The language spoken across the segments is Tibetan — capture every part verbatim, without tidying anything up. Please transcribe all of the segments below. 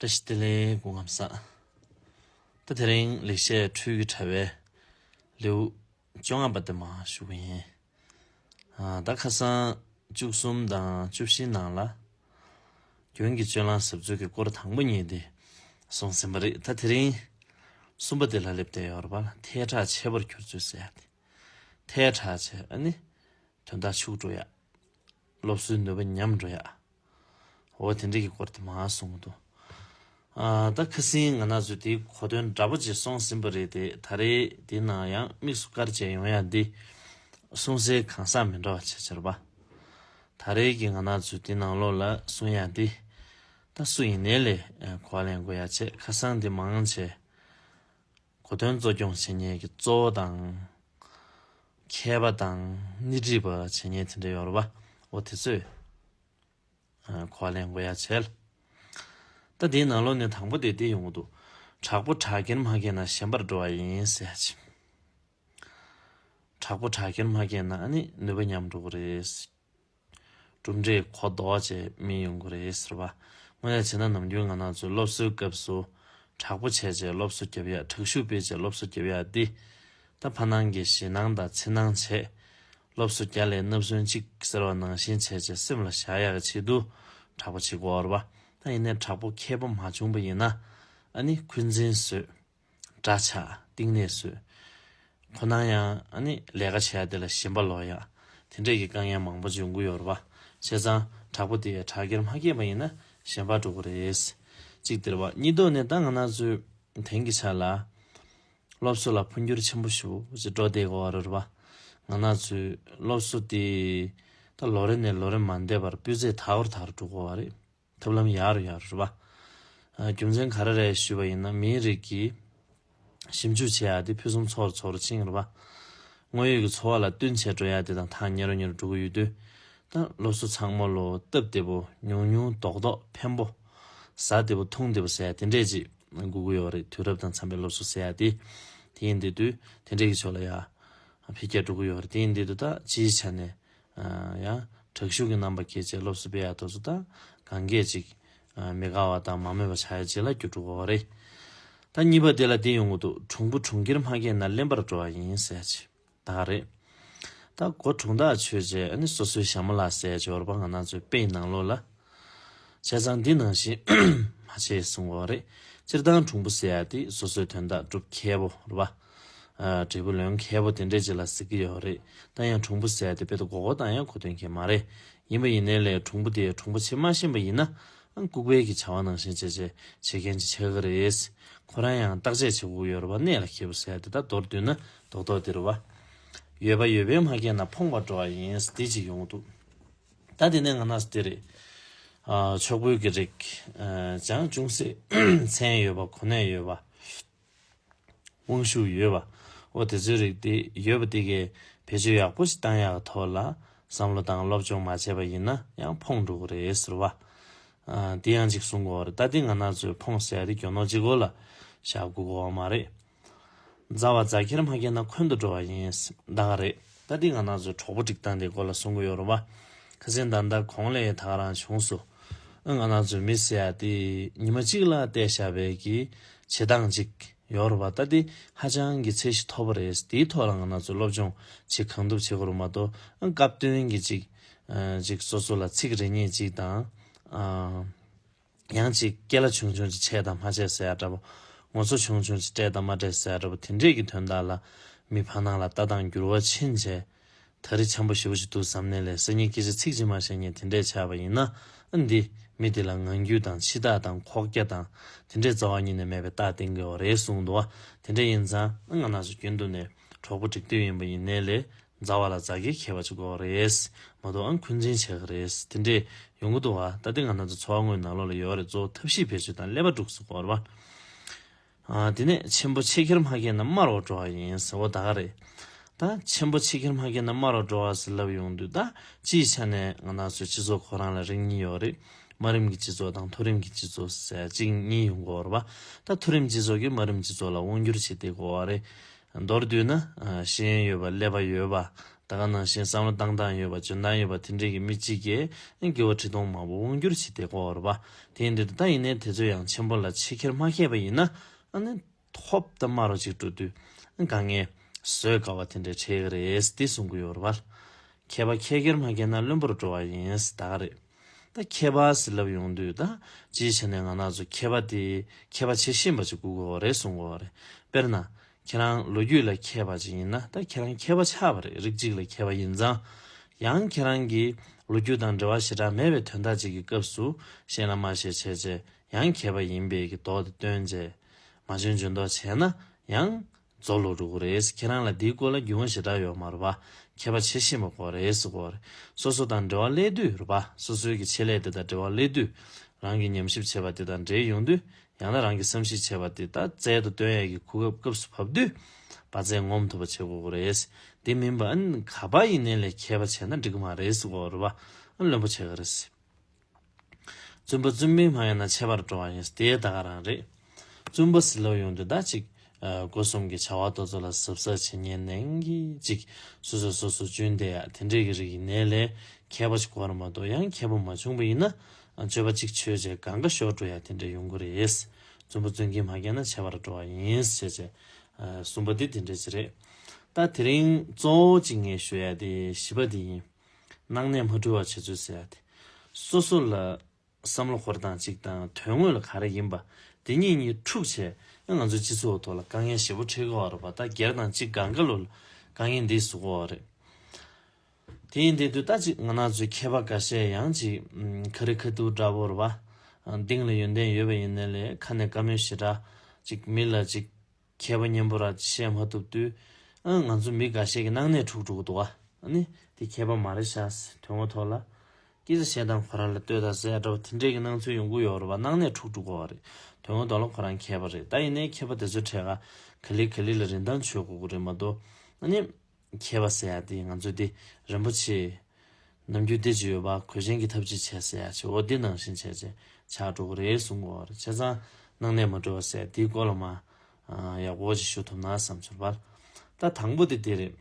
བཀྲ་ཤིས་བདེ་ལེགས། སྐུ་ཁམས་བཟང་། ད་དེ་རིང་ལེགས་བཤད་འཕྲུལ་གྱི་དྲ་བའི་ལེའུ་བཅོ་ལྔ་པ་དེ་མར་ཞུ་གི་ཡིན། ཨ། ད་ཁ་སང་བཅུ་གསུམ་དང་བཅུ་བཞིའི་ནང་ལ་རྒྱུན་གྱི་སྤྱོད་ལམ་ཟབ་ཚུལ་གྱི་སྐོར་དང་པོ་གཉིས་དེ་གསུངས་ཟིན་པ་རེད། ད་དེ་རིང་གསུམ་པ་དེ་ལ་སླེབས་བསྡད་ཡོད་རེད་པ། ཐལ་དྲགས་ཆད་པར་གྱུར་ཚུལ་ཟེར་ཡ་དེ། ཐལ་དྲགས་ཆད། ཨ་ནི་དོན་དག་འཕྱུགས་འགྲོ་ཡ། སློབ་གསོའི་ནུས་པ་ཉམས་འགྲོ་ཡ། འོ་དེ་འདྲ་གི་སྐོར་དེ་མར་གསུངས་འདུག། ཨ། ད་ཁ་སང་ང་རང་ཚོས་དེའི་གོ་དོན་འདྲ་པོ་ཅིག་གསུངས་ཟིན་པ་རེད་དེ། ད་རེས་དེའི་ནང་ཡང་དམིགས་སུ་བཀར་བྱས་ཡོང་ཡ་འདི་གསུང་སའི་གང་ཟག་མི་འདྲ་བ་བྱས་བྱས་རེད་པ། ད་རེས་ཀྱི་ང་རང་ཚོས་དེའི་ནང་ལོགས་ལ་གསུང་ཡ་འདི་ད་སུ་ཡིན་ནའི་ལས་གོ་བ་ལེན་དགོས་ཡ་བྱས། ཁ་སང་འདི་མང་ཆེ་གོ་དོན་གཙོ་སྐྱོང་བྱེད་མཁན་གྱི་གཙོ་བོ་དང་། མཁས་པ་དང་སྣེ་ཁྲིད་པ་བྱེད་མཁན་དེ་འདྲ་ཡོད་རེད་པ། འོ་དེ་ཚོས་ཨ་གོ་བ་ལེན་དགོས་ཡ་བྱས། ད་དེའི་ནང་ལོགས་ནས་དང་པོ་དེ་དེ་ཡོང་གི་འདུག། དྲག་པོ་དྲག་ཁྱེར་མ་བཀལ་ན་ཞན་པར་འགྲོ་བ་ཡིན་ཟེར་ཡ་ཅིག། དྲག་པོ་དྲག་ཁྱེར་མ་བཀལ་ན་ཨ་ནི་ནུས་པ་ཉམས་འགྲོ་གི་རེད། གྲུབ་འབྲས་གོ་ལྡོག་བྱས་མི་ཡོང་གི་རེད་ཟེར་བ། དངོས་གནས་བྱས་ན་ནམ་རྒྱུན་ང་རང་ཚོའི་སློབ་གསོའི་སྐབས་སུ་དྲག་པོ་བྱས་བྱས་སློབ་གསོ་རྒྱབ་ཡ། དྲག་ཤུགས་སྤེལ་བྱས་སློབ་གསོ་རྒྱབ་ཡ་འདི། ད་ཕ་ནང་གི་ཞེད་སྣང་དང་འཚེར་སྣང་བྱས། སློབ་གསོ་རྒྱ་ལས་བརྣབ་སོན་གཅིག་ཟེར་བ་ནང་བཞིན་བྱས་བྱས་སེམས་ལ་བཞག་ཡག་གི་ཆེད་དུ་དྲག་པོ་བྱེད་དགོས་རེད་པ། ད་ཡིན་ནའི་དྲག་པོ་མཁས་པོ་མ་བྱུང་པ་ཡིན་ན། ཨ་ནི་འཁོན་འཛིན་བཟོས། འདྲ་ཆགས། གཏིང་ནས་བཟོས། ཁོ་ན་ཡང་ཨ་ནི་ལས་ཀ་བྱེད་ཡ་དེ་ལ་ཞེན་པ་ལོག་ཡ། དེ་འདྲས་ཀྱི་དཀའ་ངལ་མང་པོ་འབྱུང་གི་ཡོད་རེད་པ། བྱས་ཙང་དྲག་པོ་དེ་དྲག་ཁྱེར་མ་བཀལ་བ་ཡིན་ན་ཞན་པ་འགྲོ་གི་རེད། གཅིག་དེ་རེད་པ། གཉིས་ཐོག་ནས་ད་ང་རང་ཚོའི་དེང་གི་ཆ་ལ་སློབ་གསོ་ལ་འཕོ་འགྱུར་ཆེན་པོ་ཞེ་པོ་ཅིག་འགྲོ་བསྡད་ཀྱི་ཡོད་རེད་པ། ང་རང་ཚོའི་སློབ་གསོ་དེ་ད་ལོ་རེ་ནས་ལོ་རེ་མ་འདས་པར་སྤུས་ཚད་དར་བར་དར་འགྲོ་གི་ཡོད་རེད། ཐབས་ལམ་ཡག་རུ་ཡག་རུ་རེད་པ། ཨ། རྒྱུ་མཚན་ག་རེ་རེད་ཞུས་པ་ཡིན་ན། མིའི་རིགས་ཀྱིས་ཞིབ་འཇུག་བྱེད་ཡ་དེ་ཕུན་སུམ་ཚོགས་རུ་ཚོགས་རུ་ཕྱིན་རེད་པ། དངོས་ཡོད་ཀྱི་འཚོ་བ་ལ་བསྟུན་བྱས་འགྲོ་ཡ་དེ་དང་ཐག་ཉེ་རུ་ཉེ་རུ་འགྲོ་གི་ཡོད་དུས། ད་སློབ་གསོ་ཚང་མ་ལོ་སྟབས་བདེ་པོ། ཉུང་ཉུང་རྡོག་རྡོག། ཕན་པོ། ཟ་བདེ་པོ་འཐུང་བདེ་པོ་ཟེར་ཡ་དེ་འདྲས་ཅིག་དགོས་ཀྱི་ཡོད་རེད། དུས་རབས་དང་འཚམ་པའི་སློབ་གསོ་ཟེར་ཡ་དེ། དེ་ཡིན་དུས་དུས་དེ་འདྲས་ཀྱི་ཕྱོགས་ལ་ཡ་འཕེལ་རྒྱས་འགྲོ་གི་ཡོད་རེད། དེ་ཡིན་དུས་དུས་ད་སྤྱིའི་ཆ་ནས། ཨ། ཡང་དྲག་ཤུགས་ཀྱི་རྣམ་པ་སྐྱེད་བྱས་སློབ་གསོ་སྤེལ་ཡག་དེ་ཚོ་ད་གང་གས་ཅིག། ཨ། མི་དགའ་བ་དང་མ་མོས་པ་ཆགས་ཡག་ཅིག་ལ་འགྱུར་འགྲོ་གི་ཡོད་རེད། ད་གཉིས་པ་དེ་ལ་དེ་ཡོང་གི་འདུག། གྲུང་པོ་གྲུང་ཁྱེར་མ་བཀལ་ན་གླེན་པར་འགྲོ་བ་ཡིན་ཟེར་ཡག་ཅིག་ད་ག་རེད། ད་མགོ་གྲུང་ཐག་ཆོད་བྱས། ཨ་ནི་སོ་སོའི་ཞྭ་མོ་ལ་ཟེར་ཡག་ཅིག་ཡོད་རེད་པ། ང་རང་ཚོའི་དཔེ་ནང་ལོགས་ལ། བྱས་ཙང་འདི་ནང་བཞིན་མ་བྱེད་གསུང་གི་ཡོད་རེད། སྤྱིར་བཏང་གྲུང་པོ་ཟེར་ཡག་དེ་སོ་སོའི་དོན་དག་སྒྲུབ་མཁས་པོ་རེད་པ། ཨ། འབྲས་བུ་ལོན་མཁས་པོ་དེ་འདྲས་ཅིག་ལ་ཟེར་གྱི་ཡོད་རེད། ད་ཡང་གྲུང་པོ་ཟེར་ཡག་དེ་དཔེ་ད་མགོ་སྐོར་བཏང་ཡག་གོ་དོན་གྱི་མ་རེད། ཡིན་པ་ཡིན་ནའི་ལས་གྲུང་པོ་དེ་གྲུང་པོ་བྱེད་མ་ཤེས་པ་ཡིན་ན། ཨ། ལྐུགས་པའི་གི་བྱ་བ་ནང་བཞིན་བྱས་བྱས་བྱེད་མཁན་ཅིག་ཆགས་ཀྱི་རེད། ཁོ་རང་ཡང་བརྟག་དཔྱད་བྱེད་དགོས་ཀྱི་ཡོད་རེད་པ། གནད་ལ་འཁེལ་པོ་ཟེར་ཡག་དེ་ད་མདོར་བསྡུས་ན་རྡོག་རྡོག་དེ་རེད་པ། ཡོད་པ་ཡོད་པས་མ་བཀལ་ན་ཕོངས་པར་འགྲོ་བ་ཡིན། དེ་ཅིག་ཡོང་གི་འདུག། ད་དེ་ནས་ང་རང་ཚོ་དེ་རེད། ཨ། ཕྱུག་པོའི་གི་རིགས། ཨ། སྦྱངས་ཅུང་ཟད་མཚན་ཡོད་པ། གོ་གནས་ཡོད་པ། དབང་ཤུགས་ཡོད་པ། འོ་དེ་ཚོའི་རིགས་དེ་ཡོད་པ་དེ་གས་བེད་སྤྱོད་ཡག་པོ་ཞིག་བཏང་ཡག་ཐོག་ལ་བསམ་བློ་དང་སློབ་སྦྱོང་མ་བྱས་པ་ཡིན་ན་ཡང་ཕོངས་འགྲོ་གི་རེད་ཟེར་བ། ཨ། དེ་ཡང་ཅིག་གསུང་གི་ཡོད་རེད། ད་དེ་ང་རང་ཚོའི་ཕོངས་ཟེར་ཡག་དེ་རྒྱུ་ནོར་གཅིག་པོ་ལ་བཞག་དགོས་ཀྱི་ཡོད་མ་རེད། མཛའ་བ་མཛའ་ཁྱེར་མ་བཀལ་ན་འཁོན་དུ་འགྲོ་བ་ཡིན། ད་ག་རེད། ད་འདི་ང་རང་ཚོའི་གྲོགས་པོ་སྒྲིག་སྟངས་དེའི་སྐོར་ལ་གསུང་གི་ཡོད་རེད་པ། ཁ་སང་ད་ལྟ་གོང་ལ་ད་ག་རང་བྱུང་སོང་། ཨ། ང་རང་ཚོའི་མི་ཟེར་ཡག་དེ་ཉི་མ་གཅིག་ལ་བལྟས་བཞག་པའི་གི་བྱེད་སྟངས་ཅིག་ཡོད་རེད་པ། ད་འདི་ཧ་ཅང་གི་ཚད་གཞི་མཐོ་པོ་རེད། དེའི་ཐོག་ལ་ང་རང་ཚོས་སློབ་སྦྱོང་བྱེད་གང་ཐུབ་བྱེད་དགོས་རེད་མ་གཏོགས། ཨ། སྐབས་དོན་གྱི་ཅིག། ཨ། ཅིག་སོ་སོ་ལ་ཚིག་རེ་གཉིས་ཅིག་དང་། ཨ། ཡང་ཅིག་སྐད་ལ་ཆུང་ཆུང་ཅིག་བྱས་དང་མ་བྱས་ཟེར་ཡག་འདྲ་པོ། ངོ་ཚ་ཆུང་ཆུང་ཅིག་སྤྲད་དང་མ་སྤྲད་ཟེར་ཡག་འདྲ་པོ། དེ་འདྲས་ཀྱི་དོན་དག་ལ་མི་ཕར་ནང་ལ་ལྟ་སྟངས་འགྱུར་བ་ཕྱིན་བྱས། ད་རེས་འཆམ་པོ་ཞེ་པོ་ཅིག་འདུག་བསམ་ནའི་ལས་སང་ཉིན་སྐད་ཆ་ཚིག་གཅིག་མ་བཤད་མཁན་དེ་འདྲས་ཆགས་པ་ཡིན་ན། ཨ། འདི་མི་དེ་ལ་ངང་རྒྱུད་དང་འཆི་བདག་དང་ཁོག་རྒྱ་དང་དེ་འདྲས་རྩ་བ་ཉིད་ནས་མེད་པའི་རྟགས་བསྟན་གྱི་ཡོད་རེད་གསུངས་འདུག་བ། དེ་འདྲས་ཡིན་ཙང་། ཨ། ང་རང་ཚོ་རྒྱུན་དུ་ནས་གྲོགས་པོ་སྒྲིག་དུས་ཡིན་པ་ཡིན་ནའི་ལས། མཛའ་བ་ལ་མཛའ་བརྒྱུད་མཁས་པ་ཅིག་དགོས་རེད། མ་གཏོགས་ཨང་འཁོན་འཛིན་བྱེད་ཀྱི་རེད། དེ་འདྲས་ཡོང་གི་འདུག་བ། ད་དེ་ང་རང་ཚོ་འཚོ་བ་དངོས་ནང་ལོགས་ལ་ཡོད་རེད། གཙོ་བོ་ཐབས་ཤེས་བེད་སྤྱོད་དང་ཀླད་པ་དཀྲུགས་སུ་དགོས་རེད་བ། ཨ། དེ་ནས་ཆེན་པོ་ཆེ་ཁྱེར་མ་བཀལ་ན་དམར་བར་འགྲོ་བ་ཡིན་ཟེར་བ་ད་ག་རེད། ད་ཆེན་པོ་ཆེ་ཁྱེར་མ་བཀལ་ན་དམར་བར་འགྲོ་བ་ཟེར་ལབ་ཡོང་དུས། ད་སྤྱིའི་ཆ་ནས་ང་རང་ཚོའི་སྤྱི་ཚོགས་ཁོ་རང་ལ་རིགས་གཉིས་ཡོད་རེད། དམའ་རིམ་གྱི་སྤྱི་ཚོགས་དང་མཐོ་རིམ་གྱི་སྤྱི་ཚོགས་ཟེར་གཅིག་གཉིས་ཡོང་གི་ཡོད་རེད་བ། ད་མཐོ་རིམ་སྤྱི་ཚོགས་ཀྱིས་དམའ་རིམ་སྤྱི་ཚོགས་ལ་དབང་སྒྱུར་བྱེད་བསྡད་ཀྱི་ཡོད་རེད། མདོར་བསྡུས་ན། ཨ། ཤེས་ཡོན་ཡོད་པ། ཀླད་པ་ཡོད་པ། ད་ག་ནང་བཞིན་བསམ་བློ་བཏང་སྟངས་ཡོད་པ། འཇོན་ཐང་ཡོད་པ། དེ་འདྲས་ཀྱི་མི་གཅིག་གིས་ཨ་ནི་དགེ་བ་ཁྲི་སྟོང་མང་པོ་དབང་སྒྱུར་བྱེད་བསྡད་ཀྱི་ཡོད་རེད་པ། དེ་ཡིན་དུས་ད་ཡིན་ནའི་དེ་ཚོ་ཡང་ཆེན་པོ་ལ་ཆེས་ཁྱེར་མ་མཁས་པ་ཡིན་ན། ཨ་ནི་ཐོབ་ཏུ་དམའ་རུ་ཅིག་འགྲོ་དུས་དཀའ་ངལ་བཟོད་དཀའ་བ་དེ་འདྲ་འཕྲད་ཀྱི་རེད། དེ་གསུང་གི་ཡོད་རེད་པ། མཁས་པ་མཁས་ཁྱེར་མ་མཁས་ན་བླུན་པོར་འགྲོ་བ་ཡིན། ད་ག་རེད། ད་མཁས་པ་ཟེར་ལབ་ཡོང་དུས་ད་སྤྱིའི་ཆ་ནས་ང་རང་ཚོ་མཁས་པ་དེ་མཁས་པ་བྱེད་ཤེས་པ་ཅིག་དགོས་ཀྱི་ཡོད་རེད་གསུང་གི་ཡོད་རེད། དཔེར་ན། ཁྱེད་རང་ལོ་རྒྱུས་ལ་མཁས་པ་ཅིག་ཡིན་ན་ད་ཁྱེད་རང་མཁས་པ་ཆགས་པ་རེད། རིགས་གཅིག་ལ་མཁས་པ་ཡིན་ཙང་། ཡང་ཁྱེད་རང་གིས་ལོ་རྒྱུས་དང་འབྲེལ་བ་ཞེ་དྲག་མེད་པའི་དོན་དག་ཅིག་གི་སྐབས་སུ་ཤེས་ན་མ་ཤེས་བྱས་བྱས་ཡང་མཁས་པ་ཡིན་པའི་གི་མདོག་དེ་སྟོན་བྱས། མ་འཇོན་འཇོན་མདོག་བྱས་ན་ཡང་རྫོགས་ལོག་འགྲོ་གི་རེད། ཁྱེད་རང་ལ་འདིའི་སྐོར་ལ་རྒྱུས་མངའ་ཞེ་དྲག་ཡོད་མ་རེད་པ། མཁས་པ་བྱེད་ཤེས་པ་དགོས་རེད་ཟེར་གོ་རེད། སོ་སོ་དང་འབྲེལ་བ་སླེབས་དུས་རེད་པ། སོ་སོའི་གི་ཆེད་ལས་དེ་དང་འབྲེལ་བ་སླེབས་དུས། རང་གི་ཉམས་ཞིབ་བྱས་པ་དེ་དང་འབྲེལ་ཡོང་དུས། ཡང་ན་རང་གི་བསམ་གཞིག་བྱས་པ་དེ་ད་རྩལ་དུ་སྟོན་ཡས་ཀྱི་གོ་སྐབས་སྐབས་སུ་བབས་དུས། བ་ཚད་ངོམ་ཐུབ་པ་བྱེད་དགོས་ཀྱི་རེད། དེ་མིན་པ་ཨ་ནི་ག་པ་ཡིན་ནའི་ལས་མཁས་པ་བྱས་ན་འགྲིག་གི་མ་རེད་ཟེར་གོ་རེད་པ། ཨ་བླུན་པོ་བྱེད་ཀྱི་རེད། བཙུན་པ་བཙུན་མིན་མ་ཡིན་ན་ཆད་པར་འགྲོ་བ་ཡིན། དེ་ད་ག་རང་རེད། བཙུན་པ་ཟེར་ལབ་ཡོང་དུས་ད་ཅིག་ཨ་སྒོ་གསུམ་གྱི་བྱ་བ་དེ་ཚོ་ལ་གཟབ་གཟབ་བྱེད་མཁན་ནང་གི་ཅིག་སོ་སོ་སོ་སོ་རྒྱུན་བསྡད་ཡ་དེ་འདྲས་ཀྱི་རིགས་ཡིན་ནའི་ལས་མཁས་པ་ཞིག་དགོས་རེད་མ་གཏོགས། ཡང་མཁས་པ་མ་བྱུང་བ་ཡིན་ན་ཨ་སྤྱོད་པ་གཅིག་ཆོད་བྱས་གང་ག་ཤོར་འགྲོ་ཡ་དེ་འདྲས་ཡོང་གི་རེད། བཙུན་པ་བཙུན་གྱིས་མ་བསྐྱངས་ན་ཆད་པར་འགྲོ་བ་ཡིན་ཟེར་བྱས། ཨ་གསུམ་པ་དེ་དེ་འདྲས་ཅིག་རེད། ད་དེ་རིང་གཙོ་བོ་གཅིག་ངས་ཞུ་ཡ་དེ་བཞི་པ་དེ་ཡིན། སྣང་གནས་མ་འཁྲུལ་བ་བྱེད་ཚུལ་ཟེར་ཡ་དེ། སོ་སོ་ལ་བསམ་བློ་འཁོར་སྟངས་གཅིག་དང་དོན་དངོས་ལ་ག་རེ་ཡིན་པ་དེ་གཉིས་གཉིས་འཁྲུག་བྱས་ང་ཚོའི་སྤྱི་ཚོགས་ཐོག་ལ་དཀའ་ངལ་ཞེ་པོ་འཕྲད་ཀྱི་ཡོད་རེད་པ། ད་སྒེར་དང་གཅིག་སྒང་ག་ལོ་ལ་དཀའ་ངལ་འདི་བཟོ་གི་ཡོད་རེད། དེ་ཡིན་དུས་ད་ཅིག་ང་རང་ཚོའི་མཁས་པ་འགའ་ཤས་ཡང་ཅིག་ཁ་རི་ཁ་ཐུག་འདྲ་པོ་རེད་པ། གཏིང་ལ་ཡོན་ཏན་ཡོད་པ་ཡིན་ནའི་ལས་ཁ་ནས་བཀའ་མོལ་ཞེ་དྲག་ཅིག་མི་ལ་ཅིག་མཁས་པ་སྙན་པོ་ར་བཤད་མ་ཐུབ་དུས། ཨ་ང་ཚོ་མི་འགའ་ཤས་ཀྱི་སྣང་གནས་འཁྲུག་འགྲོ་གི་འདུག་བ། ཨ་ནི་དེ་མཁས་པ་མ་རེད་ཤག་དོན་དངོས་ཐོག་ལ། སྐད་ཆ་བཤད་སྟངས་ཁོ་རང་ལ་ལྟོས་དང་ཟེར་འདྲ་བ་དེ་འདྲས་ཀྱི་སྣང་ཚུལ་ཡོང་གི་ཡོད་རེད་བ། སྣང་གནས་འཁྲུག་འགྲོ་གི་ཡོད་རེད། དོན་དངོས་ཐོག་ལ་ཁོ་རང་མཁས་པ་རེད། ད་ཡིན་ནའི་མཁས་པ་དེ་ཚོའི་གྲས་ཀ་ག་ལེ་ག་ལེ་ལ་རིན་ཐང་ཆོད་དགོས་ཀྱི་རེད་མ་གཏོགས། ཨ་ནི། མཁས་པ་ཟེར་ཡ་དེ་ང་ཚོ་དེ་རིན་པོ་ཆེ། ནམ་རྒྱུན་བདེ་ཅིག་ཡོད་པ་གོས་ཆེན་གྱི་ཐབས་ཅིག་བྱས་ཟེར་ཡ་ཆེ་འོ་འདི་ནང་བཞིན་བྱས་བྱས་ཆགས་འགྲོ་གི་རེད་གསུང་གི་ཡོད་རེད། བྱས་ཙང་སྣང་གནས་མ་འགྲོ་བ་ཟེར་ཡ་དེའི་སྐོར་ལ་མ་ཡག་པོ་ཅིག་ཞུ་ཐུབ་ན་བསམ་ཚོར་བར། ད་དང་པོ་དེ་དེ་རེད།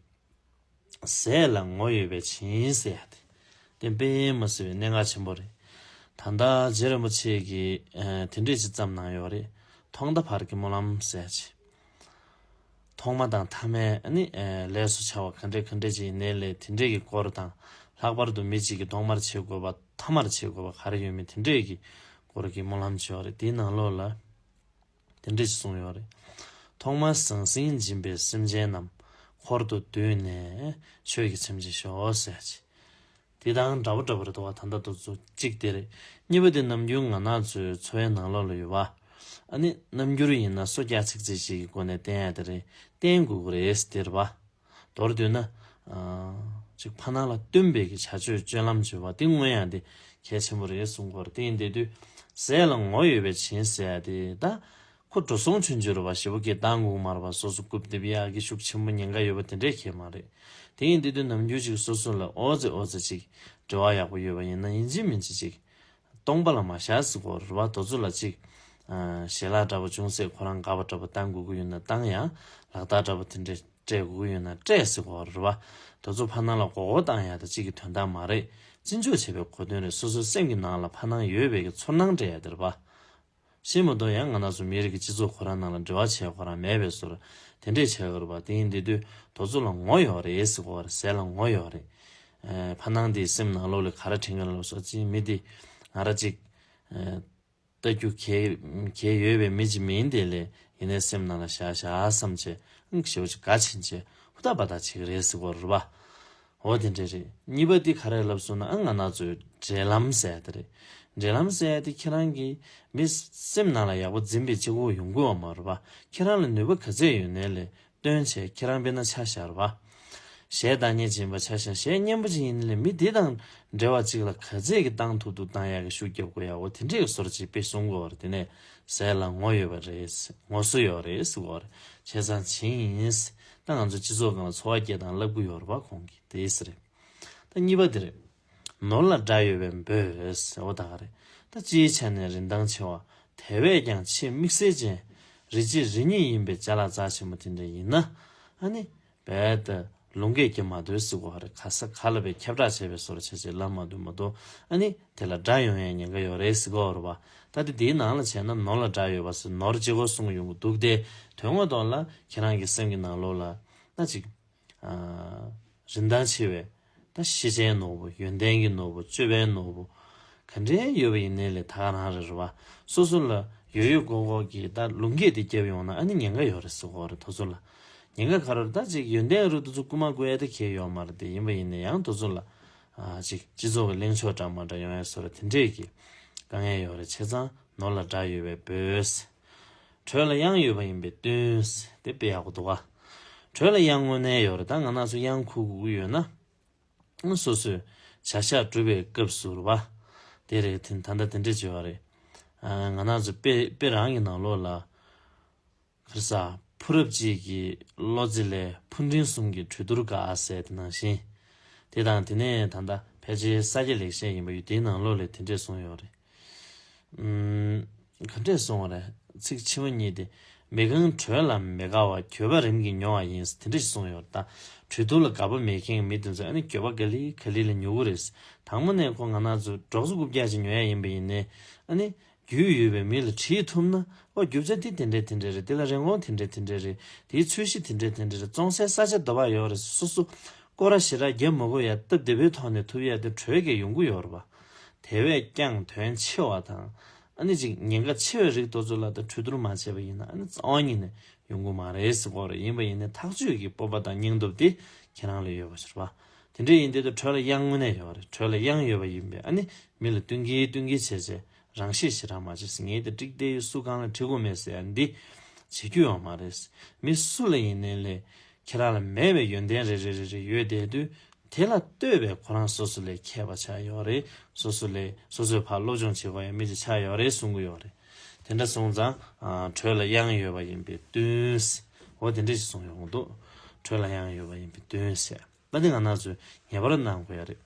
ཟས་ལ་ངོ་ཡོད་པའི་བྱིན་ཟེར་ཡ་དེ། དེ་དཔེ་མི་སྲིད་པའི་གནད་འགག་ཆེན་པོ་རེད། ད་ལྟ་རྗེ་རིན་པོ་ཆེ་གིས་དེ་འདྲས་ཅིག་བརྩམས་གནང་ཡོད་རེད། ཐོག་མཐའ་བར་གྱི་སྨོན་ལམ་ཟེར་ཡ་ཅིག་ཐོག་མ་དང་ཐ་མའི་ཨ་ནི་ལས་སུ་བྱ་བ་ག་འདྲས་ག་འདྲས་ཅིག་ཡིན་ནའི་ལས་དེ་འདྲས་ཀྱི་སྐོར་དང་། ལྷག་པར་དུ་མི་གཅིག་གིས་ཐོག་མར་བྱེད་དགོས་པ་ཐ་མར་བྱེད་དགོས་པ་ག་རེ་ཡོད་མེད་དེ་འདྲས་ཀྱི་སྐོར་གྱི་སྨོན་ལམ་བྱས་ཡོད་རེད། དེའི་ནང་ལོགས་ལ་དེ་འདྲས་ཅིག་གསུངས་ཡོད་རེད། ཐོག་མར་ཟང་ཟིང་སྦྱིན་པས་སེམས་ཅན་རྣམས། འཁོར་དུ་འདུས་ནས་ཆོས་ཀྱི་ཚིམ་བྱེད་ཤོག་ཟེར་ཅིག་དེ་དང་འདྲ་པོ་འདྲ་པོ་རེད་འདུག་བ། ད་ལྟ་དུ་ཚོ་གཅིག་དེ་རེད། གཉིས་པ་དེ་ནམ་རྒྱུན་ང་རང་ཚོའི་འཚོ་བའི་ནང་ལོགས་ལ་ཡོད་པ། ཨ་ནི་རྣམ་འགྱུར་ཡིན་ན་སོ་རྒྱག་ཚིག་ཚིག་ཞིག་གི་སྒོ་ནས་བསྟན་ཡ་དེ་རེད། བསྟན་དགོས་ཀྱི་རེད་དེ་རེད་པ། མདོར་བསྡུས་ན། ཨ་ཅིག་ཕ་ནང་ལ་བསྟུན་པའི་གི་བྱ་སྤྱོད་སྤྱོད་ལམ་བྱེད་པ་དེ་མངོན་ཡ་དེ་གལ་ཆེན་པོ་རེད་གསུང་གི་ཡོད་རེད། དེ་ཡིན་དེ་དུས་ཟས་ལ་ངོ་ཡོད་པའི་བྱིན་ཟེར་ཡ་དེ་ད། ཁོ་འགྲོ་སོང་ཆུང་ཆུང་རེད་བ། ཞེ་པོ་སྐད་བཏང་དགོས་མ་རེད་བ། སོ་སོ་རྐུབ་རྡེབ་ཡག་གི་ཤུགས་ཆེན་པོ་ཉེན་ཁ་ཡོད་པ་དེ་འདྲས་ཁྱད་མ་རེད། དེ་ཡིན་དུས་དུས་ནམ་རྒྱུན་ཅིག་སོ་སོ་ལ་ཨོ་ཙེ་ཨོ་ཙེ་ཅིག་འབྲེལ་བ་ཡག་པོ་ཡོད་པ་ཡིན་ན་ཡིན་གཅིག་མིན་གཅིག་ཅིག་སྟོང་པ་ལ་མ་བཞག་ཟེར་གོ་རེད་བ། དེ་ཚོ་ལ་ཅིག་ཞལ་ལག་འདྲ་པོ་ཅུང་ཟད་ཁོ་རང་དགའ་པོ་འདྲ་པོ་བཏང་དགོས་ཀྱི་ཡོད་ན་བཏང་ཡ། ལག་རྟགས་འདྲ་པོ་དེ་འདྲས་སྤྲད་དགོས་ཀྱི་ཡོད་ན་སྤྲད་ཟེར་གོ་རེད་བ། དེ་ཚོ་ཕ་ནང་ལ་མགོ་སྐོར་བཏང་ཡ་ད་ཅིག་གི་དོན་དག་མ་རེད། བརྩི་འཇོག་བྱེད་པའི་གོ་དོན་རེད། སོ་སོའི་སེམས་ཀྱི་ནང་ལ་ཕ་ནང་ཡོད་པའི་གི་ཚོར་སྣང་སྤྲད་ཡ་དེ་རེད་བ། ཤེས་མ་གཏོགས་ཡང་ང་རང་ཚོ་མི་རིགས་ཀྱི་སྤྱི་ཚོགས་ཁོ་རང་ནང་ལ་འབྲེལ་བ་བྱས་ཁོ་རང་མེད་པའི་བཟོ་འདྲ་དེ་འདྲས་བྱས་ཡོད་རེད་པ། དེ་ཡིན་དེ་དུས་དེ་ཚོ་ལ་ངོ་ཡོད་རེད་ཟེར་གོ་རེད། ཟས་ལ་ངོ་ཡོད་རེད། ཨེ་ཕ་ནང་དེའི་སེམས་ནང་ལོགས་ལ་ག་རེ་དྲན་གྱི་ལབ་སོགས་ཅིག་མི་དེ་ང་རང་ཅིག་ཨེ་ལྟ་རྒྱུ་གལ་གལ་ཡོད་པའི་མི་ཅིག་མིན་དེ་ལས་ཡིན་ནའི་སེམས་ནང་ལ་བཞག་བཞག་བསམ་བྱས་ཨང་ཞེ་པོ་ཅིག་དགའ་ཕྱིན་བྱས་ཧུར་ཐག་འབད་ཐག་བྱེད་ཀྱི་རེད་ཟེར་གོ་རེད་པ། འོ་དེ་འདྲས་རེད། གཉིས་པ་འདི་ག་རེ་ལབ་སོང་ན་ཨ་ང་རང་ཚོའི་འབྲེལ་ལམ་ཟེར་ཡ་དེ་རེད། འབྲེལ་ལམ་ཟེར་ཡ་དེ་ཁྱེད་རང་གི་མི་སེམས་ནང་ལ་ཡག་པོ་འཛིན་པའི་གཅིག་པོ་ཡོང་གི་ཡོད་མ་རེད་པ། ཁྱེད་རང་ལ་ནུས་པ་ག་ཚད་ཡོད་ནའི་ལས་བཏོན་བྱས་ཁྱེད་རང་དཔེར་ན་ཆ་བཞག་པ། གཞས་བདག་ཉིད་ཅིག་ཡིན་པ་ཆ་བཞག་གཞས་སྙན་པོ་ཅིག་ཡིན་ནའི་ལས་མི་འདི་དང་འབྲེལ་བ་ཅིག་ལ་ག་ཚད་ཀྱི་བཏང་ཐུབ་ཐུབ་བཏང་ཡག་གི་ཤུགས་རྒྱབ་དགོས་ཡག་འོ་དེ་འདྲས་ཀྱི་བཟོ་འདྲ་ཅིག་དཔེ་གསུང་གི་ཡོད་རེད། དེ་ནས་ཟས་ལ་ངོ་ཡོད་པ་རེད། ངོ་སོ་ཡོད་རེད་ཟེར་གོ་རེད། བྱས་ཙང་བྱིན་ཡིན། ད་ང་ཚོ་སྤྱི་ཚོགས་སྒང་ལ་འཚོ་བ་སྐྱེལ་སྟངས་བསླབ་ཀྱི་ཡོད་རེད་པ་ཁོང་གིས་དེ་ཟེར། ད་གཉིས་པ་དེ་རེད། ནོར་ལ་དགྲ་ཡོད་པའི་འབོད་ཟེར་བ་ད་ག་རེད། ད་སྤྱིའི་ཆ་ནས་རིན་ཐང་ཆེ་བ། དེ་བས་ཀྱང་ཆེས་དམིགས་བསལ་ཅན། རི་རྗེ་རི་ཉིལ་ཡིན་པའི་ཅ་ལག་རྩ་ཆེན་པོ་དེ་འདྲ་ཡིན་ན། ཨ་ནི། རྦད་དེ་ ལུང་སྐད་ཀྱིས་མ་ཐོས་ཟེར་གོ་རེད། ག་ས་ག་ལ་བའི་ཁྱབ་བསྒྲགས་བྱས་པའི་བཟོ་འདྲ་བྱས་བྱས་ལབ་མ་ཐུབ་མ་གཏོགས། ཨ་ནི་དེ་ལ་དགྲ་ཡོང་ཡའི་ཉེན་ཁ་ཡོད་རེད་ཟེར་གོ་རེད་པ། ད་དེ་དེའི་ནང་ལ་བྱས་ན་ནོར་ལ་དགྲ་ཡོད་པ་ཟེར། ནོར་ལྗིད་ཁོག་གསུང་གི་ཡོང་གི་འདུག་སྟེ། དོན་དངོས་ཐོག་ལ་ཁྱེད་རང་གི་སེམས་ཀྱི་ནང་ལོགས་ལ་ན་ཅིག་ཨ། རིན་ཐང་ཆེ་བའི་ད་ཤེས་བྱའི་ནོར་བུ། ཡོན་ཏན་གྱི་ནོར་བུ། སྤྱོད་པའི་ནོར་བུ། ག་འདྲའི་ཡོད་པ་ཡིན་ནའི་ལས་ད་ག་རང་རེད་རེད་པ། སོ་སོ་ལ་ཡོད་ཡོད་དགོས་དགོས་ཀྱི་ད་ལུང་སྐད་དེ་བརྒྱབ་ཡོང་ན་ཨ་ནི་ཉེན་ཁ་ཡོད་རེད་ཟེར་གོ་རེད། དེ་ཚོ་ལ་ཉེན་ཁ་ག་རེ་རེད། ད་ཅིག་ཡོན་ཏན་རུ་དེ་ཚོ་རྐུ་མ་རྐུ་ཡ་དེ་གལ་ཡོད་མ་རེད། དེ་ཡིན་པ་ཡིན་ནའི་ཡང་དེ་ཚོ་ལ་ཨ་ཅིག་སྤྱི་ཚོགས་ཀྱི་གླེང་ཕྱོགས་འདྲ་མ་འདྲ་ཡོང་ཡ་བཟོ་འདྲ་དེ་འདྲས་ཀྱི་དཀའ་ངལ་ཡོད་རེད། བྱས་ཙང་ནོར་ལ་དགྲ་ཡོད་པའི་འབོད། གྲོས་ལ་གཡང་ཡོད་པ་ཡིན་པས་སྟོན། དེ་དཔེ་ཡག་པོ་འདུག་ག་གྲོས་ལ་གཡང་དངོས་གནས་ཡོད་རེད། ད་ང་རང་ཚོ་གཡང་འཁུར་དགོས་ཀྱི་ཡོད་ན། སོ་སོས་བྱ་བཞག་སྒྲུབ་པའི་སྐབས་སུ་རེད་པ། དེ་རེད། དེ་ད་ལྟ་དེ་འདྲས་བྱས་པ་རེད། ཨ། ང་རང་ཚོ་དཔེ་དཔེ་རང་གི་ནང་ལོགས་ལ། ག་རེ་ཟ། ཕོ་རབ་གཅིག་གིས་བློ་རྩེ་ལས་ཕོ་འབྲིང་གསུམ་གྱི་གྲོས་བསྡུར་དགའ་ཟེར་དེ་ནང་བཞིན། དེ་དང་དེ་ནས་ད་ལྟ་ཕལ་ཆེར་ས་སྐྱ་ལེགས་བཤད་ཡིན་པ་ཡོད། དེའི་ནང་ལོགས་ལ་དེ་འདྲས་གསུངས་ཡོད་རེད། ཨུམ། ག་འདྲས་གསུངས་པ་རེད། ཚིག་ཕྱི་མ་གཉིས་དེ། མི་གང་གྲོས་ལ་མི་དགའ་བ། འགྱོད་པ་རིམ་གྱིས་ཉོ་བ་ཡིན། དེ་འདྲས་གསུངས་ཡོད་རེད། ད་གྲོས་བསྡུར་ལ་དགའ་པོ་མེད་མཁན་གྱི་མི་དེ་ཚོ་ཨ་ནི་འགྱོད་པ་ག་ལེ་ག་ལེ་ལ་ཉོ་གི་རེད། དང་པོ་ནས་ཁོ་ང་རང་ཚོ་གྲོགས་སུ་རྐུབ་བཀྱག་ཅིག་ཉོ་ཡ་ཡིན་པ་ཡིན་ནའི་ཨ་ནི། རྒྱུས་ཡོད་པའི་མི་ལ་དྲིས་ཐུབ་ན། ཨོ། རྒྱུ་ཆ་འདི་དེ་འདྲས་དེ་འདྲས་རེད། འདི་ལ་རིན་གོང་དེ་འདྲས་དེ་འདྲས་རེད། དེའི་ཚོས་གཞི་དེ་འདྲས་དེ་འདྲས་རེད། བཙོང་སའི་ས་ཆ་དེ་བ་ཡོད་རེད། སོ་སོ་སྐོར་ར་ཞེ་དྲག་རྒྱབ་མ་དགོས་ཡ་སྟབས་བདེ་པོའི་ཐོག་ནས་ཐུབ་ཡ་དེ་གྲོས་ཀྱི་ཡོང་གི་ཡོད་རེད་པ། དེ་བས་ཀྱང་དོན་ཆེ་བ་དང་། ཨ་ནི་ཅིག་ཉེན་ཁ་ཆེ་བའི་རིགས་དེ་ཚོ་ལ་ད་གྲོས་བསྡུར་མ་བྱས་པ་ཡིན་ན་ཨ་ནི་རྩ་བ་ཉིད་ནས་ཡོང་གི་མ་རེད་ཟེར་གོ་རེད། ཡིན་པ་ཡིན་ནའི་ཐག་གཅོད་ཀྱི་སྤོབས་པ་དང་སྙིང་སྟོབས་དེ་ཁྱེད་རང་ལ་ཡོད་པ་ཞིག་རེད་པ། དེ་འདྲས་ཡིན་དུས་ད་གྲོས་ལ་གཡང་དངོས་གནས་ཡོད་རེད། གྲོས་ལ་གཡང་ཡོད་པ་ཡིན་པས་ཨ་ནི་མི་ལ་བསྟུན་གྱིན་བསྟུན་གྱིན་བྱས་བྱས། རང་ཤེད་ཞེ་དྲག་མ་བྱེད་ཟེར། ངས་དེ་འགྲིག་བསྡད་ཡོད། སུ་གང་ལ་འགྲིག་གི་མེད་ཟེར་ཡ་འདི་བྱེད་རྒྱུ་ཡོད་མ་རེད། མི་སུ་ལ་ཡིན་ནའི་ལས་ཁྱེད་རང་ལ་མེད་པའི་ཡོན་ཏན་རེ་རེ་རེ་རེ་ཡོད་བསྡད་དུས། དེ་ལ་ལྟོས་པའི་ཁོ་རང་སོ་སོ་ལས་མཁས་པ་ཆགས་ཡོད་རེད། སོ་སོ་ལས་སོ་སོའི་ཕར་སློབ་སྦྱོང་བྱེད་དགོས་ཡ་མི་ཅིག་ཆགས་ཡོད་རེད་གསུང་གི་ཡོད་རེད། དེ་འདྲ་སོང་ཙང་ཨ་གྲོས་ལ་གཡང་ཡོད་པ་ཡིན་པས་སྟོན། འོ་དེ་འདྲ་ཞིག་གསུངས་ཡོང་གི་འདུག་གྲོས་ལ་གཡང་ཡོད་པ་ཡིན་པས་སྟོན་ཟེར། ད་འདི་ང་རང་ཚོས་ངེས་པར་གནང་དགོས་ཡ་རེད།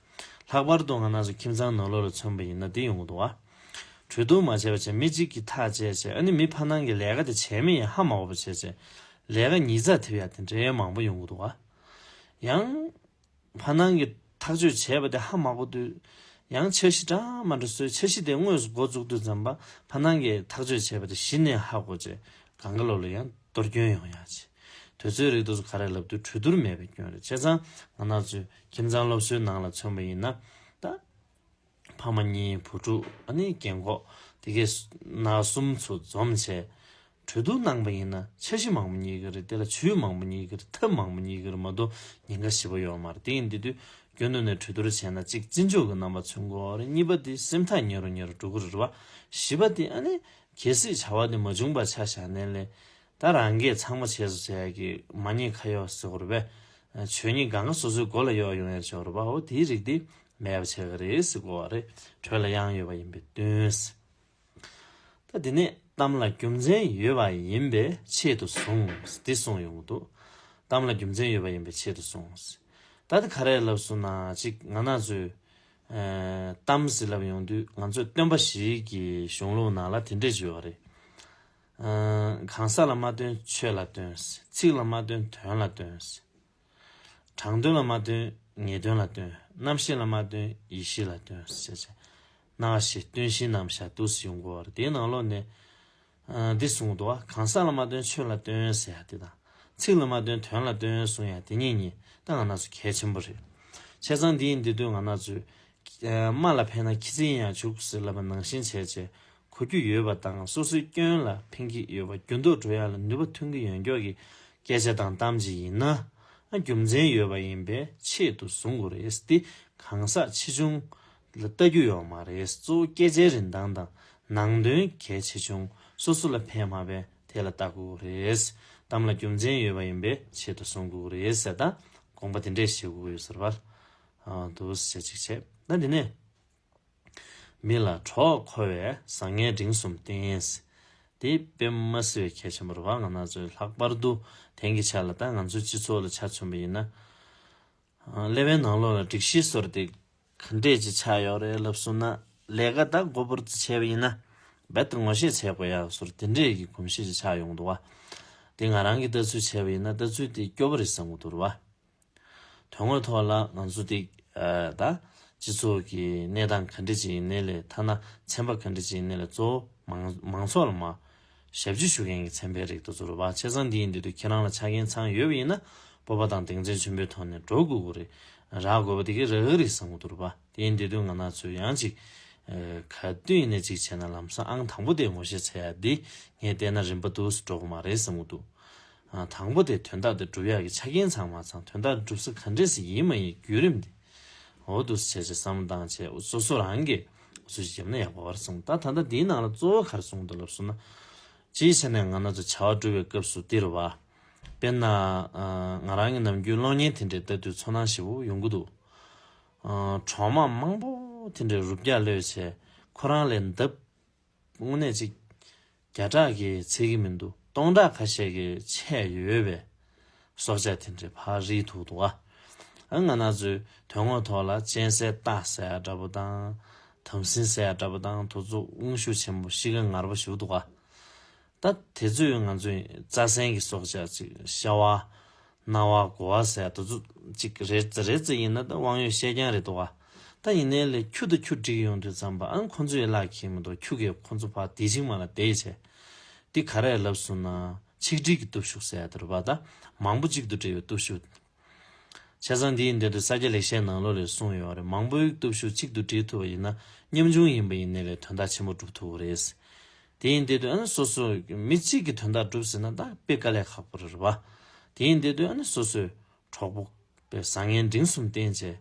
ལྷག་པར་དུ་ང་རང་ཚོ་ཁྱིམ་ཚང་ནང་ལོགས་ལ་མཚོན་པ་ཡིན་ན་འདི་ཡོང་གི་འདུག་བ། གྲོས་བསྡུར་མ་བྱས་པ་བྱས་མི་གཅིག་གིས་ཐག་བཅད་བྱས། ཨ་ནི་མི་ཕར་ནང་གི་ལས་ཀ་དེ་བྱས་མི་ཡིན་ཧ་མ་གོ་བ་བྱས་བྱས། ལས་ཀ་ཉིས་རྩ་ཐེབས་ཡ་དེ་འདྲའི་མང་པོ་ཡོང་གི་འདུག་བ། ཡང་། ཕར་ནང་གི་ཐག་གཅོད་བྱས་པ་དེ་ཧ་མ་གོ་དུས། ཡང་འཆར་གཞི་འདྲ་མ་འདྲ་བཟོས། འཆར་གཞི་དེ་དངོས་སུ་འགོ་བཙུགས་དུས་ཙམ་པ་ཕར་ནང་གི་ཐག་གཅོད་བྱས་པ་དེ་གཞི་ནས་ཧ་གོ་བྱས། གང་ག་ལོག་ལ་ཡང་གཏོར་སྐྱོན་ཡོང་ཡ་བྱས། དུས་ཚོད་རིགས་དེ་ཚོ་ག་རེ་ལབ་དུས་གྲོས་བསྡུར་མེད་པའི་སྐྱོན་རེད། བྱས་ཙང་ང་རང་ཚོའི་ཁྱིམ་ཚང་སློབ་གསོའི་ནང་ལ་མཚོན་པ་ཡིན་ན། ད་ཕ་མ་གཉིས་བུ་ཕྲུག་ཨ་ནི་རྒན་གོག་དེ་གའི་ན་གསུམ་ཚོ་འཛོམས་བྱས། གྲོས་བསྡུར་གནང་པ་ཡིན་ན་འཆར་གཞི་མང་པོ་རྙེད་ཀྱི་རེད། དེ་ལ་ཇུས་མང་པོ་རྙེད་ཀྱི་རེད། ཐབས་མང་པོ་རྙེད་ཀྱི་རེད་མ་གཏོགས་ཉེན་ཁ་ཞེ་པོ་ཡོད་མ་རེད། དེ་ཡིན་དུས་རྒྱུན་དུ་ནས་གྲོས་བསྡུར་བྱས་ན་གཅིག་བརྩི་འཇོག་གི་རྣམ་པ་མཚོན་དགོས་རེད། གཉིས་པ་དེ་སེམས་ཐག་ཉེ་རུ་ཉེ་རུ་འགྲོ་གི་རེད་བ། བཞི་པ་དེ་ཨ་ནི་གལ་སྲིད་བྱ་བ་དེ་མ་བྱུང་པ་ཆ་བཞག་ནའི་ལས། ད་རང་གིས་ཚང་མ་བྱས་སུ་བྱས་ཀྱི་མ་ཉེས་ཁ་གཡོག་ཟེར་དགོས་རེད་པས། ཆོས་ཉིད་གང་ག་སོ་སོའི་མགོ་ལ་གཡོག་ཡོང་ཡ་ཆོག་རེད་བ། འོ་དེའི་རིགས་དེ་མེད་པ་བྱས་གི་རེད་ཟེར་དགོས་བ་རེད། གྲོས་ལ་གཡང་ཡོད་པ་ཡིན་པས་སྟོན། ད་དེ་ནས་གཏམ་ལ་རྒྱུ་མཚན་ཡོད་པ་ཡིན་པའི་ཆེད་དུ་བཟུང་། འདི་གསུངས་ཡོང་གི་འདུག་གཏམ་ལ་རྒྱུ་མཚན་ཡོད་པ་ཡིན་པའི་ཆེད་དུ་བཟུང་། ད་དེ་ག་རེ་ལབ་སོང་ན་གཅིག་ང་རང་ཚོས་ཨ་གཏམ་ཟེར་ལབ་ཡོང་དུས་ང་ཚོས་སྟོན་པ་བཞིའི་གི་གཞུང་ལུགས་ནང་ལ་དེ་འདྲས་བརྗོད་པ་རེད། ཨ་གང་ཟག་ལ་མ་སྟོན་ཆོས་ལ་སྟོན། ཚིག་ལ་མ་སྟོན་དོན་ལ་སྟོན། དྲང་དོན་ལ་མ་སྟོན་ངེས་དོན་ལ་སྟོན། རྣམ་ཤེས་ལ་མ་སྟོན་ཡེ་ཤེས་ལ་སྟོན་ཟེར་བྱས། སྣང་བ་བཞི་སྟོན་བཞིའི་རྣམ་གཞག་འདུག་སེ་ཡོང་གི་ཡོད་རེད། དེའི་ནང་ལོགས་ནས་ཨ་འདི་གསུངས་འདུག་བ། གང་ཟག་ལ་མ་སྟོན་ཆོས་ལ་སྟོན་ཟེར་ཡ་དེ་དང་། ཚིག་ལ་མ་སྟོན་དོན་ལ་སྟོན་གསུང་ཡ་དེ་གཉིས་གཉིས་ད་ང་རང་ཚོ་གལ་ཆེན་པོ་རེད། བྱས་ཙང་འདི་ཡིན་འདི་དུས་ང་རང་ཚོས་ཨ་རྨ་ལ་ཕན་ན་ཁྱི་ཚིག་ཡང་བྱུག་ཟེར་ལབ་པ་ནང་བཞིན་བྱས་བྱས། གོ་རྒྱུ་ཡོད་པ་དང་སོ་སོའི་སྐྱོན་ལ་ཕན་གྱི་ཡོད་པ། འགྱུར་ལྡོག་འགྲོ་ཡ་ལ་ནུས་པ་ཐོན་གྱི་ཡོད་མཁན་གྱི་སྐད་ཆ་དང་གཏམ་ཅིག་ཡིན་ན། ཨ་རྒྱུ་མཚན་ཡོད་པ་ཡིན་པའི་ཆེད་དུ་བཟུང་དགོས་རེད། འདི་གང་ཟག་ཆེ་ཆུང་ལ་ལྟ་རྒྱུ་ཡོད་མ་རེད། གཙོ་བོ་སྐད་ཆའི་རིན་ཐང་དང་ནང་དོན་གལ་ཆེ་ཆུང་སོ་སོ་ལ་ཕན་མ་ཕན་དེ་ལ་ལྟ་དགོས་རེད། གཏམ་ལ་རྒྱུ་མཚན་ཡོད་པ་ཡིན་པའི་ཆེད་དུ་བཟུང་དགོས་རེད་ཟེར། ད་དགོངས་པ་དེ་འདྲས་བཞེས་དགོས་ཡོད་ཟེར་བ། ཨ་འདུག་སེ་ཅིག་བྱས། ད་འདི་ནས། མི་ལ་གྲོགས་མཁོ་བས་བཟང་ངན་འབྲིང་གསུམ་བསྟེན། དེ་དཔེ་མ་སྲིད་པའི་གལ་ཆེན་པོ་རེད་བ། ང་རང་ཚོའི་ལྷག་པར་དུ་དེང་གི་ཆ་ལ་ད་ང་ཚོའི་སྤྱི་ཚོགས་ལ་ཆ་མཚོན་པ་ཡིན་ན། ཀླད་པའི་ནང་ལོགས་ལ་སྒྲིག་གཞི་བཟོ་འདྲ་དེ་ག་འདྲས་ཅིག་ཆགས་ཡོད་རེད་ལབ་སོང་ན། ལས་ཀ་ད་མགོ་པོར་བྱས་པ་ཡིན་ན་རྦད་དེ་ངོ་ཤེས་བྱེད་དགོས་ཡག་བཟོ་འདྲ་དེ་འདྲས་ཀྱི་གོམས་གཤིས་ཅིག་ཆགས་ཡོང་འདུག་བ། དེ་ང་རང་གི་ལྟ་ཚུལ་བྱས་པ་ཡིན་ན་ལྟ་ཚུལ་དེ་སྐྱོ་པོ་རེད་བསམ་གྱི་འདུག་རེད་བ། དོན་དངོས་ཐོག་ལ་ང་ཚོ་དེ་ད་སྤྱི་ཚོགས་ཀྱི་གནས་སྟངས་ག་འདྲ་ཅིག་ཡིན་ནའི་ལས། ཐ་ན་ཚན་པ་ག་འདྲ་ཅིག་ཡིན་ནའི་ལས། གཙོ་བོ་མང་མང་ཚོགས་ལ་མར་ཞབས་ཕྱི་ཞུ་མཁན་གྱི་ཚན་པའི་རིགས་དེ་ཚོ་རེད་པ། བྱས་ཙང་འདི་ཡིན་དུས་དུས་ཁྱེད་རང་ལ་ཆ་རྐྱེན་ཚང་ཡོད་པ་ཡིན་ན། སྤོབས་པ་དང་གདེང་ཚོད་ཆེན་པོའི་ཐོག་ནས་འགྲོ་དགོས་ཀྱི་རེད། རག་དགོས་པ་དེ་གི་རག་གི་རེད་བསམ་གྱི་འདུག་རེད་པ། དེ་ཡིན་དུས་དུས་ང་རང་ཚོས་ཡང་ཅིག་ག་དུས་ཡིན་ནའི་ཅིག་བྱས་ན་ལམ་སང་ཨང་དང་པོ་དེ་ངོ་ཤེས་བྱེད་ཡ་འདི་ངས་བལྟས་ན་རིམ་པ་འདུག་སེ་འགྲོ་གི་མ་རེད་བསམ་གྱི་འདུག་ཨ། དང་པོ་དེ་དོན་དག་དེ་སྒྲུབ་ཡག་གི་ཆ་རྐྱེན་ཚང་མ་ཚང་། དོན་དག་སྒྲུབ་ས་ག་འདྲས་སེ་ཡིན་མ་ཡིན་བརྒྱུད་རིམ་དེ། འོ་འདུག་སེ་བྱས་བྱས་བསམ་བློ་བཏང་བྱས་སོ་སོ་རང་གིས་འུ་ཚོ་ཞིག་བརྒྱབ་ན་ཡག་པོ་རེད་བསམ། ད་ད་ལྟ་འདིའི་ནང་ལ་གཙོ་བོ་ག་རེ་གསུངས་འདུག་ལབ་སོང་ན། སྤྱིའི་ཆ་ནས་ང་རང་ཚོ་བྱ་བ་སྒྲུབ་པའི་སྐབས་སུ་འདི་རེད་པ། དཔེར་ན་ཨ། ང་རང་གི་ནམ་རྒྱུན་གློག་བརྙན་དེ་འདྲའི་ལྟ་དུས་ཚོར་སྣང་ཞེ་པོ་ཡོང་གི་འདུག་ཨ། གྲོག་མ་མང་པོ་དེ་འདྲའི་རུབ་རྒྱག་གློད་བྱས། ཁོ་རང་ལས་ལྡབ་དངོས་གནས་ཅིག་བརྒྱ་ཕྲག་གིས་ཚད་ཀྱི་མི་འདུག་སྟོང་ཕྲག་ཁ་ཤས་ཀྱིས་ཆད་ཡོད་པའི་སྲོག་ཆགས་དེ་འདྲའི་ཕར་རིལ་ཐུག་འདུག་ཨ། ཨ། ང་རང་ཚོའི་དོན་དངོས་ཐོག་ལ་གཅན་གཟན་སྟག་ཟེར་ཡ་འདྲ་པོ་དང་། དམ་སྲིན་ཟེར་ཡ་འདྲ་པོ་དང་། དེ་ཚོ་དབང་ཤུགས་ཆེན་པོ་གཤིས་ཀ་ངར་པོ་ཞིག་འདུག་ཨ། ད་དེ་ཚོས་ང་ཚོའི་རྩྭ་གཟན་གྱི་སྲོག་ཆགས་ཅིག་ཤ་བ། གནའ་བ། དགོ་བ་ཟེར་ཡ་དེ་ཚོ་ཅིག་རེད་ཙེ་རེད་ཙེ་ཡིན་ན་ད་དབང་ཡོད་བཤད་རྐྱང་རེད་འདུག་ག་ད་ཡིན་ནའི་ལས་ཁྱུ་དང་ཁྱུ་སྒྲིག་ཡོང་དུས་ཙམ་པ། ཨ། ཁོ་ཚོས་ལག་འཁྱེར་མི་འདུག་ཁྱུ་གིས་ཁོ་ཚོ་ཕར་དེ་ཅིག་མ་ལ་དེ་བྱས། འདི་ག་རེ་ལབ་སོང་ན་ཆིག་སྒྲིལ་གྱི་སྟོབས་ཤུགས་ཟེར་ཡ་དེ་རེད་པ། ད་མང་པོ་གཅིག་ཏུ་སྒྲིལ་བའི་སྟོབས་ཤུགས། བྱས་ཙང་འདི་ཡིན་དུས་ས་སྐྱ་ལེགས་བཤད་ནང་ལོགས་ལ་གསུངས་ཡོད་རེད། མང་པོའི་སྟོབས་ཤུགས་གཅིག་ཏུ་སྒྲིལ་ཐུབ་པ་ཡིན་ན། ཉམ་ཆུང་ཡིན་པ་ཡིན་ནའི་ལས་དོན་དག་ཆེན་པོ་སྒྲུབ་ཐུབ་ཀྱི་རེད། དེ་ཡིན་དུས་ཨ་ནི་སོ་སོ་མི་གཅིག་གིས་དོན་དག་སྒྲུབ་ཟིན་ན་ད་དཔེ་དཀའ་ལས་ཁག་པོ་རེད་པ། དེ་ཡིན་དུས་ཨ་ནི་སོ་སོའི་གྲོགས་པོ་བཟང་ངན་འབྲིང་གསུམ་བསྟེན་བྱས།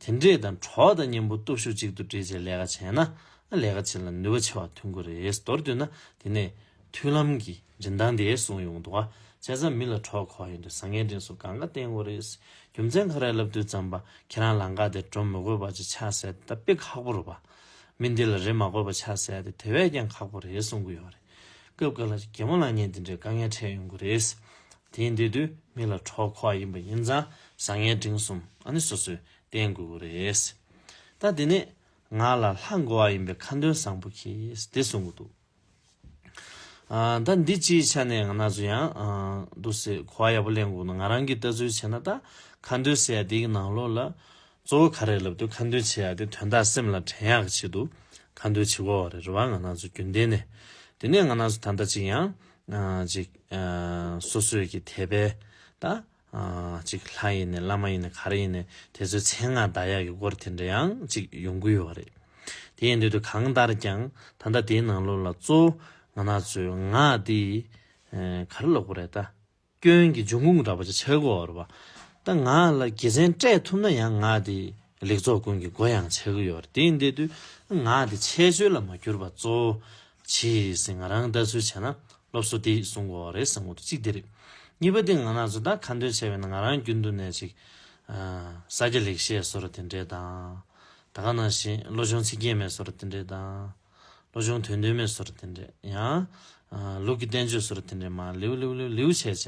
དེ་འདྲས་དང་གྲོགས་དང་མཉམ་པོ་སྟོབས་ཤུགས་གཅིག་ཏུ་སྒྲིལ་བྱས་ལས་ཀ་བྱས་ན། ཨ། ལས་ཀ་བྱེད་ལ་ནུས་པ་ཆེ་བ་ཐོན་གྱི་རེད། མདོར་བསྡུས་ན་དེ་ནས་མཐུན་ལམ་གྱི་རིན་ཐང་དེ་གསུངས་ཡོང་འདུག་ག་བྱས་ཙང་མི་ལ་གྲོགས་ཁོ་ཡོང་དུས་བཟང་ངན་འབྲིང་གསུམ་གང་ག་བསྟེན་དགོས་རེད། རྒྱུ་མཚན་ག་རེ་ལབ་དུས་ཙམ་པ། ཁྱེད་རང་ལམ་ཁ་དེ་འགྲོ་མི་དགོས་པ་ཅིག་ཆགས་ཟེར་ད་དཔེ་ཁག་པོ་རེད་པ། མི་འདི་ལ་རེ་མ་དགོས་པ་ཆགས་ཟེར་དེ་དེ་བས་ཀྱང་ཁག་པོ་རེད་གསུང་གི་ཡོད་རེད། སྐབས་འགའ་ལ་གད་མོ་ལངས་མཁན་དེ་འདྲའི་དཀའ་ངལ་འཕྲད་ཡོང་གི་རེད། དེ་ཡིན་དུས་མི་ལ་གྲོགས་ཁོ་ཡིན་པ་ཡིན་ཙང་བཟང་ངན་འབྲིང་གསུམ་ཨ་ནི་སོ་སོས་བསྟེན་དགོས་ཀྱི་རེད། ད་དེ་ནས་ང་ལ་ལྷ་གོ་བ་ཡིན་པའི་ཁ་འདོན་བཟང་པོ་གྱིས་དེ་གསུང་གི་འདུག་ཨ། ད་འདི་སྤྱིའི་ཆ་ནས་ང་རང་ཚོ་ཡང་ཨ། འདུག་སེ་གོ་བ་ཡག་པོ་ལེན་དགོས་ན། ང་རང་གིས་ལྟ་ཚུལ་བྱས་ན་ད་ཁ་འདོན་ཟེར་ཡ་དེ་གི་ནང་ལོགས་ལ་གཙོ་བོ་ག་རེ་ལབ་དུས། ཁ་འདོན་བྱེད་ཡ་དེ་དོན་དག་སེམས་ལ་དྲན་ཡག་གི་ཆེད་དུ་ཁ་འདོན་བྱེད་དགོས་པ་རེད། རེད་པ། ང་རང་ཚོ་རྒྱུན་ལྡན་ནས། དེ་ནས་ང་རང་ཚོ་ད་ལྟ་ཅིག་ཡང་ཨ། ཅིག་ཨ། སོ་སོའི་གི་དད་པའི་ད། ཨ། ཅིག་ལྷ་ཡིན་ནའི་བླ་མ་ཡིན་ནའི་ག་རེ་ཡིན་ནའི་དེ་ཚོའི་མཚན་སྔགས་བཟླ་ཡག་གི་སྐོར་དེ་འདྲ་ཡང་ཅིག་ཡོང་གི་ཡོད་རེད། དེ་ཡིན་དུས་གང་ལྟར་ཀྱང་ད་ལྟ་དེའི་ནང་ལོགས་ལ་གཙོ་བོ་ང་རང་ཚོའི་ངག་དེ་ཨ། ག་རེ་ལབ་དགོས་རེད་ད། སྐྱོན་གྱི་འབྱུང་ཁུངས་འདྲ་པོ་ཅིག་ཆགས་ཀྱི་ཡོད་རེད་པ། ད་ངག་ལ་དགེ་མཚན་སྤྲད་ཐུབ་ན་ཡང་ངག་དེ་ལེགས་ཚོགས་ཀུན་གྱི་སྒོ་ཡང་ཕྱེ་གི་ཡོད་རེད། དེ་ཡིན་དུས་ངག་དེ་ཆད་གཅོད་ལ་མ་གྱུར་པ་གཙོ་བོ་བྱེད་ཟེར་ང་རང་ལྟ་ཚུལ་བྱས་ན། སློབ་གསོ་དེ་གསུང་དགོས་པ་རེད་བསམ་གྱི་འདུག་གཅིག་དེ་རེད། གཉིས་པ་དེ་ང་རང་ཚོ་ད་ཁ་འདོན་བྱས་པ་ཡིན་ན་ང་རང་རྒྱུན་དུ་ནས་ཅིག་ཨ། ས་སྐྱ་ལེགས་བཤད་བཟོ་འདྲ་དེ་འདྲས་དང་། ད་ག་ནང་བཞིན་བློ་སྦྱོང་ཚིག་བརྒྱད་མའི་བཟོ་འདྲ་དེ་འདྲས་དང་། བློ་སྦྱོང་དོན་བདུན་མའི་བཟོ་འདྲ་དེ་འདྲས། ཡང་ཨ། ལུགས་ཀྱི་བསྟན་བཅོས་བཟོ་འདྲ་དེ་འདྲས་མར་ལེའུ་ལེའུ་ལེའུ་ལེའུ་བྱས་བྱས་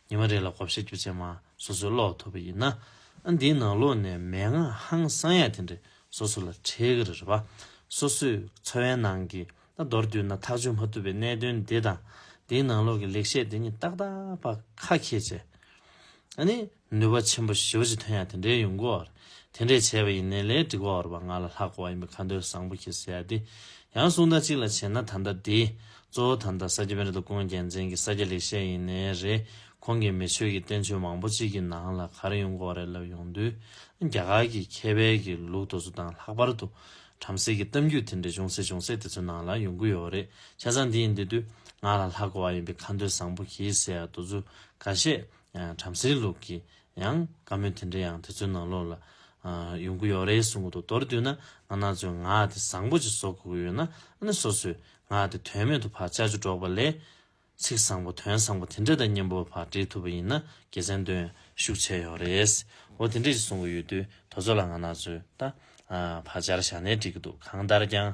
ཉི་མ་རེ་ལ་བགོ་བཤའ་བརྒྱབ་བྱས་མར་སོ་སོས་ཀློག་ཐུབ་པ་ཡིན་ན། ཨ། འདིའི་ནང་ལོགས་ནས་མན་ངག་ཧང་སང་ཡ་དེ་འདྲས་སོ་སོ་ལ་འཕྲད་ཀྱི་རེད་པ། སོ་སོའི་འཚོ་བའི་ནང་གི་ད་མདོར་བསྡུས་ན་ཐག་གཅོད་མ་ཐུབ་པའི་གནད་དོན་འདི་དང་། འདིའི་ནང་ལོགས་ཀྱི་ལེགས་བཤད་འདི་ཉིད་ཏག་ཏག་ཕར་ཁ་འཁྱེར་བྱས། ཨ་ནི་ནུས་པ་ཆེན་པོ་ཞེ་པོ་ཅིག་ཐོན་ཡ་དེ་འདྲའི་ཡོང་གི་ཡོད་རེད། དེ་འདྲས་བྱས་པ་ཡིན་ནའི་ལས་འགྲིག་གི་ཡོད་རེད་པ། ང་ལ་ལྷ་གོ་བ་ཡིན་པའི་ཁ་འདོན་བཟང་པོ་གྱིས་ཟེར་ཡ་དེ། ཡང་གསུང་སྟངས་གཅིག་ལ་བྱས་ན་ད་ལྟ་འདི་གཙོ་བོ་ད་ལྟ་ས་སྐྱ་པཎྜི་ཏ་ཀུན་དགའ་རྒྱལ་མཚན་གྱི་ས་སྐྱ་ལེགས་བཤད་ཡིན་ནའི་རེད། ཁོང་གི་མི་ཆོས་ཀྱི་བསྟན་བཅོས་མང་པོ་ཅིག་གི་ནང་ལ་ག་རེ་ཡོང་གི་ཡོད་རེད་ལབ་ཡོང་དུས། རྒྱ་གར་གྱི་མཁས་པའི་གི་ལུགས་དེ་ཚོ་དང་ལྷག་པར་དུ་བྲམ་ཟེ་གི་གཏམ་རྒྱུད་དེ་འདྲའི་ཅུང་ཟད་ཅུང་ཟད་དེ་ཚོའི་ནང་ལ་ཡོང་གི་ཡོད་རེད། བྱས་ཙང་འདི་ཡིན་དུས་དུས་ང་ལ་ལྷ་གོ་བ་ཡིན་པའི་ཁ་འདོན་བཟང་པོ་གྱིས་ཟེར་ཡ་དེ་ཚོ་ཁ་ཤས་ཨ། བྲམ་ཟེའི་ལུགས་ཀྱི་ཡང་བཀའ་མོལ་དེ་འདྲ་ཡང་དེ་ཚོའི་ནང་ལོགས་ལ་ཨ། ཡོང་གི་ཡོད་རེད་གསུང་གི་འདུག་མདོར་བསྡུས་ན་ང་རང་ཚོས་ངག་དེ་བཟང་པོ་ཅིག་བཟོ་དགོས་ཀྱི་ཡོད་ན། ཨ་ནི་སོ་སོས་ངག་དེ་དོན་མེད་དུ་ཕར་ཅར་ཅུ་སྒྲོག་པ་ལས། ཚིག་བཟང་པོ་དོན་བཟང་པོ་དེ་འདྲ་དང་མཉམ་པོ་ཕར་སྒྲིལ་ཐུབ་པ་ཡིན་ན་དགེ་མཚན་དོན་ཤུགས་ཆེ་ཡོད་རེད། འོ་དེ་འདྲ་ཞིག་གསུང་གི་ཡོད་དུས་དེ་ཚོ་ལ་ང་རང་ཚོས་ད་ཨ། ཕར་སྦྱར་བཞག་ནའི་འགྲིག་གི་འདུག་གང་ལྟར་ཀྱང་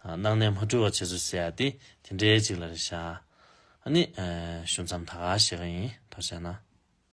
ཨ། སྣང་གནས་མ་འཁྲུལ་བ་བྱེད་ཚུལ་ཟེར་ཡ་དེ་དེ་འདྲའི་ཅིག་ལ་རེད་ཤག་ཨ་ནི་ཨ། ཞུ་མཚམས་ད་ག་བཞག་གི་ཡིན། ཐུགས་རྗེ་གནང་།